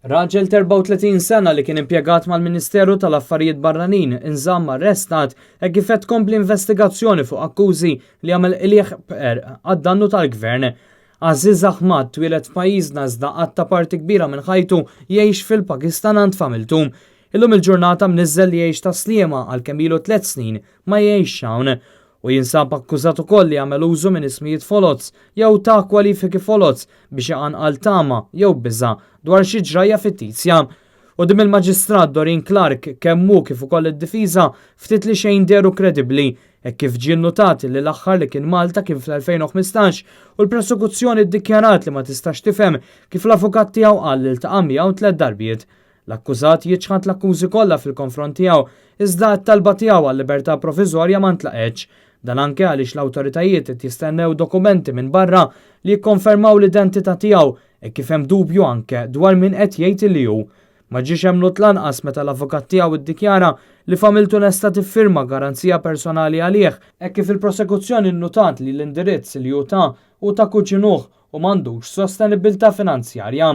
Raġel ta' 34 sena li kien impjegat mal-Ministeru tal-Affarijiet Barranin inżamm arrestat hekk kif qed tkompli investigazzjoni fuq akkużi li għamel qligħ b'qerq għad-dannu tal-Gvern. Aziz Ahmad twieled f'pajjiżna iżda qatta' parti kbira minn ħajtu jgħix fil-Pakistan għand familtu. Illum il-ġurnata mniżżel li jgħix Tas-Sliema għalkemm ilu tliet snin ma jgħixx hawn. Hu jinsab akkużat ukoll li għamel użu minn ismijiet foloz jew ta kwalifiki foloz biex iqanqal tama jew biża' dwar xi ġrajja fittizja. Quddiem il-Maġistrat Doreen Clarke, kemm hu kif ukoll id-difiża ftit li xejn dehru kredibbli hekk kif ġie nnutat li l-aħħar li kien Malta kien fl-2015 u l-prosekuzzjoni ddikjarat li ma tistax tifhem kif l-avukat tiegħu qal li ltaqa' miegħu tliet darbiet. L-akkużat jiċħad l-akkużi kollha fil-konfront tiegħu, iżda t-talba tiegħu għal libertà proviżorja ma ntlaqgħetx. Dan anke għaliex l-awtoritajiet qed jistennew dokumenti minn barra li jikkonfermaw l-identità tiegħu hekk kif hemm dubju anke dwar min qed jgħid li hu. Ma ġiex emmnut lanqas meta l-avukat tiegħu ddikjara li familtu lesta tiffirma garanzija personali għalih hekk kif il-prosekuzzjoni nnutat li l-indirizz li hu ta hu ta' kuġinuh u m'għandux sostenibbiltà finanzjarja.